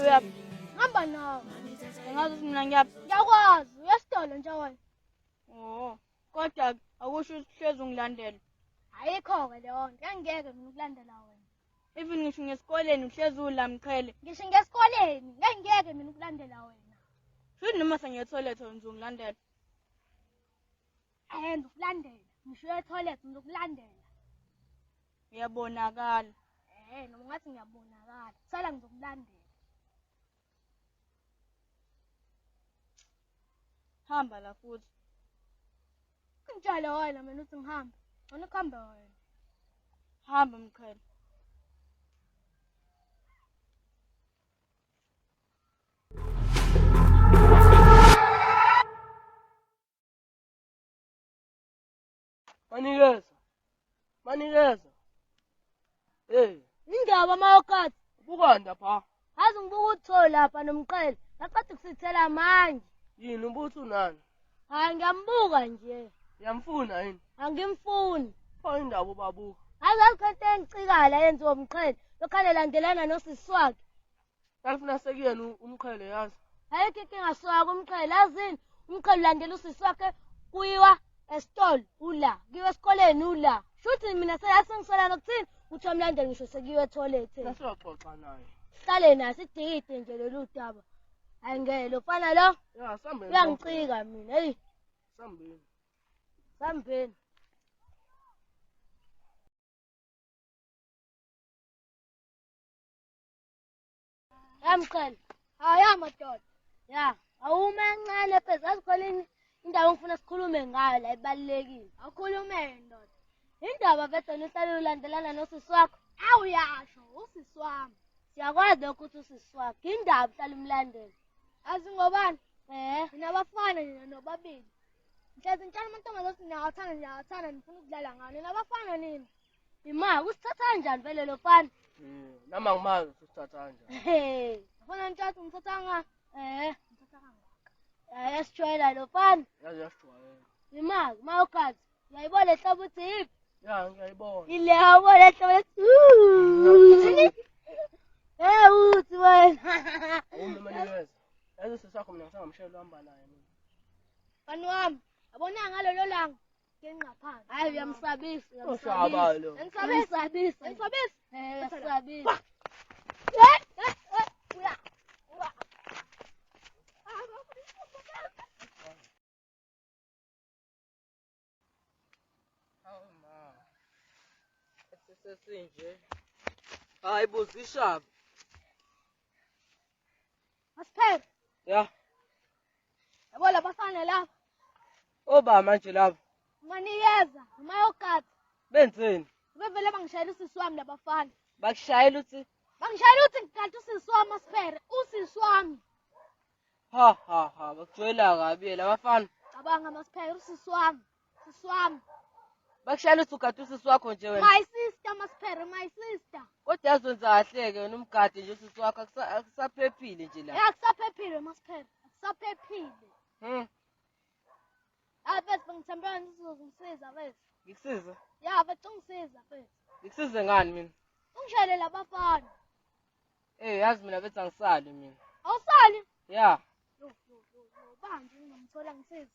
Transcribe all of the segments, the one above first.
uyaphi? Hamba nawe. Angazi ukuthi mina ngiyaphi. Ngiyakwazi, uyasitolo nje wena. Oh, kodwa akusho ukuthi uhlezi ungilandela. Ayikho-ke leyo nto, angeke mina ukulandela wena. Even ngisho ngesikoleni uhlezi ulamqhele. Ngisho ngesikoleni, ngeke mina ukulandela wena. Futhi noma sengiye toilet uzongilandela. Eh, ngizokulandela. Ngisho uye toilet ngizokulandela. Uyabonakala. Eh, noma ungathi ngiyabonakala. Sala ngizokulandela. Hamba la futhi. Ngitshele wena mina uthi ngihambe. Wena ukuhambe wena. Hamba mqhele. Manikeza. Manikeza. Hey, Indaba mayokati. ubukanda pha. Yazi ngibuka utho lapha nomqhele. Laqeda kusithela manje. Yini ubuthi unani? Hayi ngiyambuka nje. Uyamfuna yini? Angimfuni. Pho indaba ubabuka. Yazi ayikho into engicikayo la yenziwa umqhele. Lokhane landelana nosisi wakhe. Kalifuna sekuyena umqhele yazi. Ayikho inkinga suka kumqhele. Yazini umqhele ulandela usisi wakhe kuyiwa esitolo ula, kuyiwa esikoleni ula. Shuthi mina seyasengisola nokuthini ukuthi amlandele ngisho sekuyiwa etoilet. Nasiyoxoxa naye. Sihlale naye sidikide nje lolu daba. Hayi ngeke lo mfana lo Ya, sambeni. uyangicika mina. Hey, Sambeni. sambeni. Yamqhele. Hayi madoda. Ya, awume kancane pheze azikhona indawo engifuna sikhulume ngayo la ibalulekile. Awukhulume ndoda. Indaba vele uhlale ulandelana nosisi wakho. Awuyasho usisi wami. Siyakwazi lokho ukuthi usisi wakho. Indaba uhlale umlandela. Azi ngobani? Eh, nina abafana nina nobabili. Ngihlezi ngitshela amantombazane ukuthi niyawathanda niyawathanda nifuna ukudlala ngawo. Nina abafana nina. Ima, usithatha kanjani vele lo mfana? Eh, nami angimazi ukuthi usithatha kanjani. Hey, ufuna ngithathe ngithatha nga? Eh, ngithatha kangaka. Ayasijwayela lo mfana. Yazi yasijwayela. Ima, mawukazi. Uyayibona le hlobo uthi yiphi? Ya, ngiyayibona. Ile yabona le hlobo lethi. Eh, uthi wena. Awume manikeza. Yazi usisi wakho mina ngisangamshela uhamba naye mina. Mfana wami, yabona ngalolo langa ngenqa phansi. Hayi uyamsabisa, Ushaba lo. Uyamsabisa. Uyamsabisa. Eh, uyamsabisa. Hawu ma. Sesinje. Hayi buzishaba. Asiphele. Ya, Yabo labafana laba. oba manje laba. Manikeza, mayokati. Benzeni? Bevele bangishayela usisi wami labafana. Bakushayela uthi Bangishayela ukuthi ngigade usisi wami Asiphele, usisi wami. ha ha ha bakujwayela kabi labafana. Cabanga Masiphele, usisi wami. Usisi wami. Bakushayela uthi ugade usisi wakho nje wena. My sister Masiphele, my sister. Kodwa yazwenza kahle ke wena umgade nje usisi wakho akusaphephile nje la. Eh akusaphephile Masiphele, akusaphephile. Ah bese ngithembe wena uzongisiza bese. Ngikusize. Ya bese ungisiza bese. Ngikusize ngani mina? Ungishayele labafana. Eh yazi mina bethi angisali mina. Awusali? Ya. Yo yo yo yo banje ngingomthola ngisiza.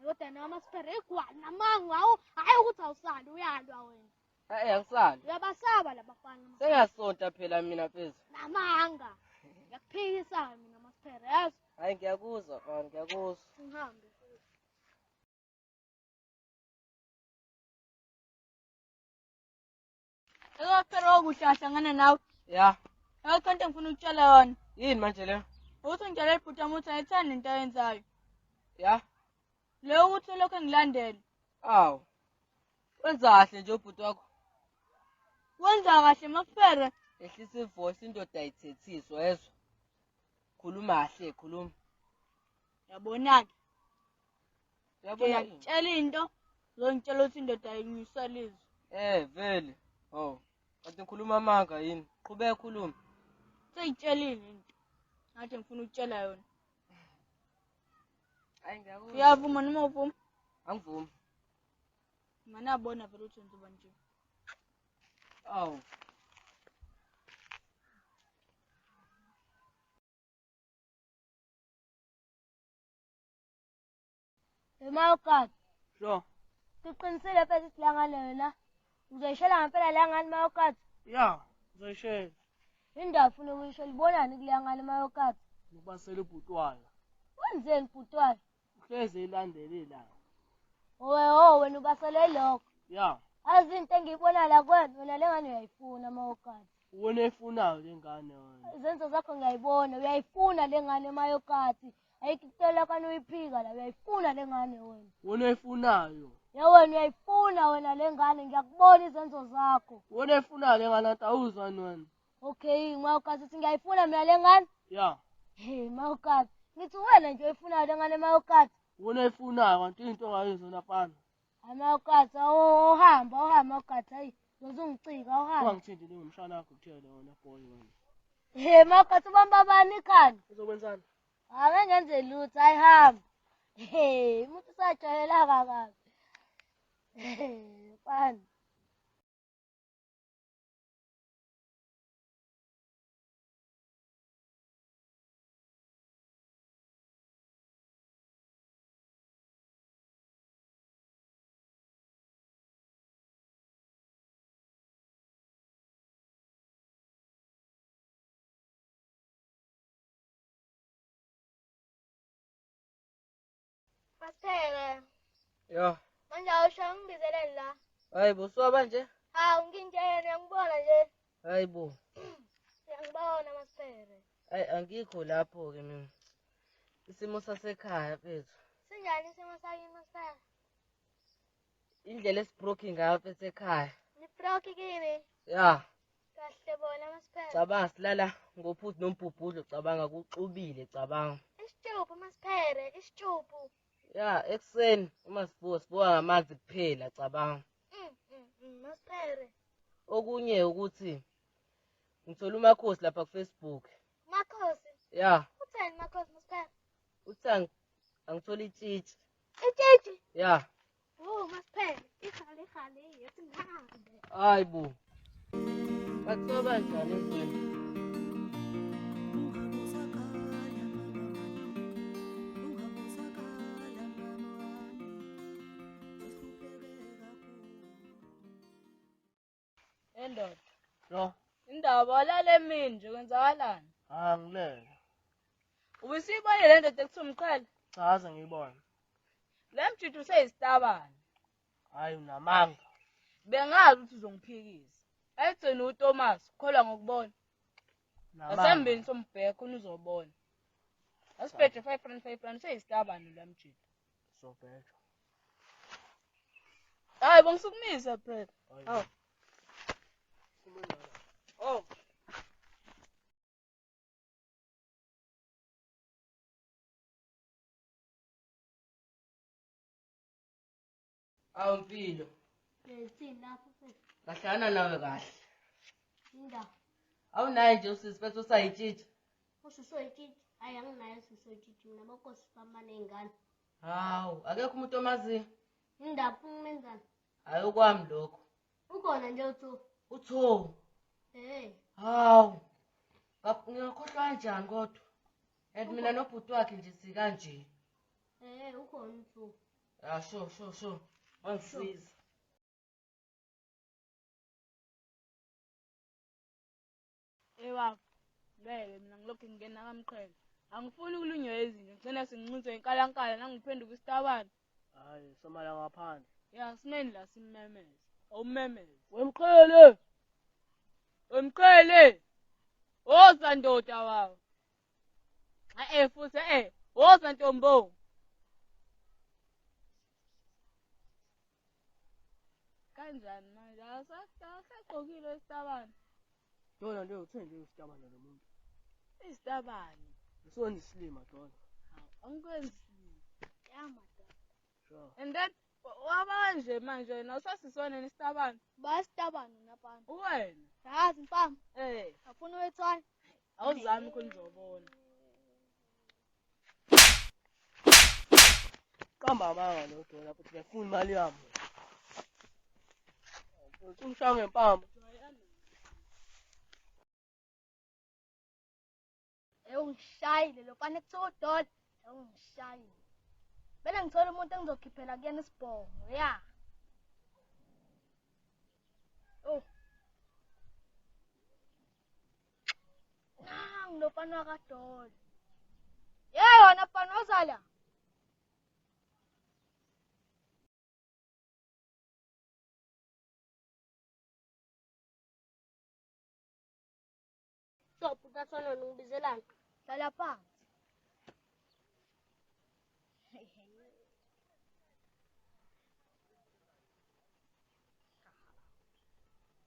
Kodwa nawe Masiphele igwala namanga awu hayi ukuthi awusali uyalwa wena. Eh angisali. Uyabasaba labafana. Sengiyasonta phela mina phezulu. Namanga. Ngiyakuphikisa mina Masiphele yazi. Hayi ngiyakuzwa mfana ngiyakuzwa. Ngihambe. Ekaphela okuhle ahlangana nawe. Ya. Ayikho into engifuna ukutshela yona. Yini manje le? Ukuthi ngitshele ibhuti wami ukuthi ayithandi into ayenzayo. Ya. Leyo ukuthi lokho engilandele. Awu. Wenza kahle nje ubhuti wakho. Wenza kahle Masiphele. Ehlisa ivoice indoda ayithethiswa yezwa. Khuluma kahle khuluma. Yabona-ke. Uyabona yini? Ngiyakutshela into uzongitshela ukuthi indoda ayinyuswa lizwi. Eh vele. Oh. Kanti ngikhuluma amanga yini? Qhubeka khuluma. Seyitshelile into. Ngathi ngifuna ukutshela yona. Hayi ngiyakuzwa. Uyavuma noma uvuma? Angivumi. Nganabona vele ukuthi wenziwa nje. Awu. Mayokati. Sure. Uqinisile mfethu ukuthi la ngane wena uzoyishela ngempela la ngane Mayokati? Ya, ngizoyishela. Indaba ufuna ukuyishela ibonani kuleya ngane Mayokati? Ngikubasela ubhuti wayo. Wenzeni ubhuti wayo? Uhlezi elandele la. Owe ho wena ubasele lokho. Ya. Azi into engiyibona la kuwena, wena le ngane uyayifuna Mayokati. Uwena efunayo le ngane wena. Izenzo zakho ngiyayibona, uyayifuna le ngane Mayokati. Ayikho into kani uyiphika la, uyayifuna le ngane wena. Uwena efunayo. Ya wena uyayifuna wena le ngane, ngiyakubona izenzo zakho. Uwena efunayo le ngane awuzwani wena. Okay, Mayokati uthi ngiyayifuna mina le ngane? Ya. Hey Mayokati, ngithi wena nje oyifunayo le ngane Mayokati. Uwena efunayo kanti into ongayizwa lapana. Hayi Mayokati, awuhamba, awuhamba Mayokati, hayi uzongicika awuhamba. Ungangithinti ngumshana wakho kuthela wena boy wena. Hey Mayokati ubamba bani ikhanda? Uzokwenzani? Angeke ngenze lutho, ayihamba. Hey, umuntu usajwayela kabi. Hey, mfana. Masiphere. Ya. Manje awusho ngibizeleni la. Hayi bo, suka nje. Hawu nginjena uyangibona nje. Hayi bo. Uyangibona Masiphere. Hayi angikho lapho ke mina. Isimo sasekhaya mfethu. Sinjani isimo sakini Masiphere? Indlela esibroke ngayo mfethu ekhaya. Nibroke kini? Ya. Kahle bona Masiphere. Cabanga silala ngophuthi nombhubhudlo, cabanga kuxubile cabanga. Isitshuphu Masiphere, isitshuphu. Ya, ekuseni uma sibuka sibuka ngamanzi kuphela cabanga. Masiphere. Okunye ukuthi ngithola uMakhosi lapha ku Facebook. Makhosi? Ya. Utheni Makhosi Masiphere? Uthi angithola itshitshi. Itshitshi? Ya. Oh Masiphere, ikhale ikhale yathi ngihambe. Hayi bo. Bathiwa kanjani ezweni? Endoda. Lo. Indaba walale emini nje kwenzakalani? Angilele. Ubusiyibonile le ndoda ekuthiwa uMqhele? Cha, aze ngiyibone. Le mjidi useyisitabane. Hayi unamanga. Bengazi ukuthi uzongiphikisa. Ayigcina uThomas, kholwa ngokubona. Asambeni sombheka khona uzobona. Asibheje 5 rand 5 rand useyisitabane lo mjidi. Sobheja. Hayi bongisukumisa phela. Hawu. Oh. Awu Mpilo. Lethini lapho mfethu? Kahlana nawe kahle. Indaba. Awunaye nje usisi bese usayitshitshi. Usisi oyitshitshi? Hayi anginaye usisi oyitshitshi mina amakhosi bamaney'ngane. Hawu, akekho umuntu omaziyo. Indaba umenzani? Hayi okwami lokho. Ukhona nje uthu. Utho. Eh. Hawu. Ngingakhohlwa kanjani kodwa? And mina nobhuti wakhe nje sikanje. Eh, ukhona uthu. Ya sure sure sure. Wangisiza. Ewa. Ngeke mina ngilokhu ngingena kaMqhele. Angifuni ukulunywa izinto, ngigcina sengincinzwe inkalankala nangiphenduka isitabane. Hayi, somala ngaphandle. Ya, simeni la simmemeze. Awummemeze. Wemqhele. Wemqhele. Woza ndoda wawo. Eh futhi eh, woza ntombo. Kanjani manje? Asaqokile isitabane. Dona nje uthe nje isitabane lo muntu. Isitabane. Usona isilima dona. Hawu, angikwenzi isilima. Ya madoda. Sure. And then wabanje manje wena usasisona nesitabane. Bayasitabane nabantu. Wena. Yazi mfana. Eh, afuna wethwala. Awuzami khona uzobona. Qamba amanga lo dona futhi ngiyafuna imali yami. Umshaya ngempama. Ungishayile lo fana kuthiwa uDola. Ungishayile. Kumele ngithole umuntu engizokhiphela kuyena isibhongo, ya. Oh. Nangu lo mfana wakadolo. Yey wena mfana wozala. So, bhuti Sononi ngibizelani? Hlala phansi.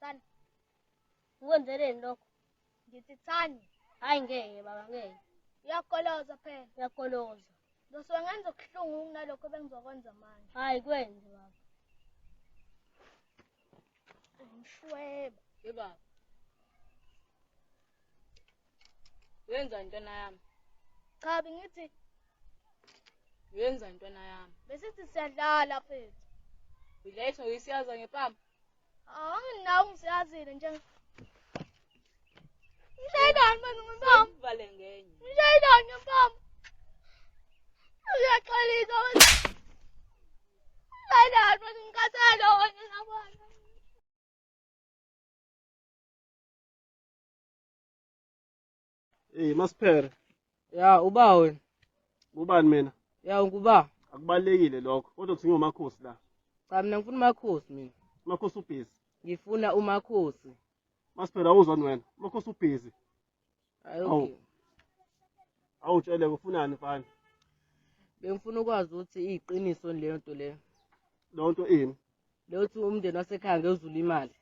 Thani. Ukwenzeleni lokho? Ngithi thani. Hayi ngeke baba ngeke. Uyakoloza phela. Uyakoloza. Ngizosuke ngenza okuhlungu kunalokho ebengizokwenza manje. Hayi kwenze baba. Ngishweba. Ye baba. Wenza intwana yami. Cha bengithi Wenza intwana yami. Besithi siyadlala mfethu. Uyiletha uyisiyaza ngepama. Anginawo ngisiyazile nje. Ngishayelani manje ngempama? Vale ngenye. Ngishayelani ngempama? Uyaxolisa wena. Ngishayelani manje ngikhathele wena nabona. Eh Masiphere, Ya uba wena. ubani mina? Ya unguba. Akubalekile lokho. Kodwa uthi ngiwumakhosi la. Cha mina ngifuna umakhosi mina. Umakhosi ubhizi. Ngifuna umakhosi. Masiphere awuzwani wena. Umakhosi ubhizi. Hayi Awu. okay. Awutshele ufunani mfana? Bengifuna ukwazi ukuthi iqiniso leyo nto leyo. Leyo nto ini? Leyo ukuthi umndeni wasekhaya ngezula imali.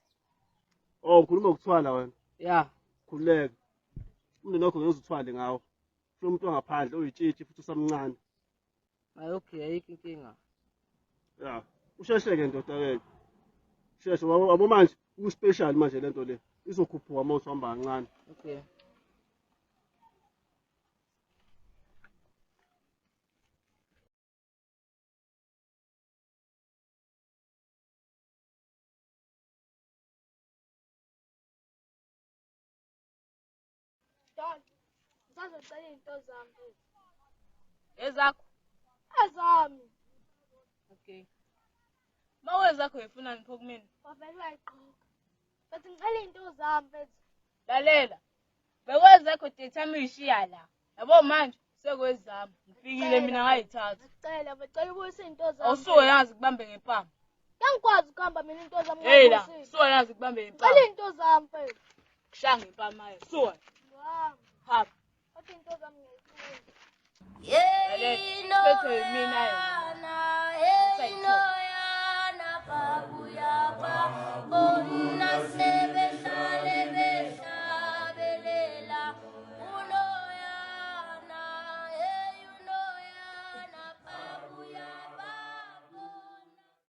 Oh, ukhuluma ngokuthwala wena. Ya. Khululeka. Umndeni wakho ngeke uzuthwale ngawo. Ufuna umuntu wangaphandle oyitshitshi futhi usamncane. Hayi okay ayikho inkinga. Ya. Ushesheke ndoda ke. Sheshe wabo manje uspecial manje lento le. Izokhuphuka uma usuhamba kancane. Okay. Dol. Ngisazocela izinto zami mfethu. Ezakho. Ezami. Okay. Mawezakho uyifunani pho kumina? Wavele wayigqoka. Mfethu ngicela izinto zami mfethu. Lalela. Bekwezakho date uyishiya la. Yabo manje sekwezami. Ngifikile mina ngayithatha. Ngicela ngicela ubuyise izinto zami. Awusuke yazi kubambe ngempama. Ngangikwazi ukuhamba mina izinto zami Hey la, ngingabuyisile. suka yazi kubambe Ngicela ngempama. izinto zami mfethu. Kushaya ngempama yo. Suka. Wami. Hamba. Kodwa izinto zami ngiyayifuna. Lalela. Phethwe yimina yona.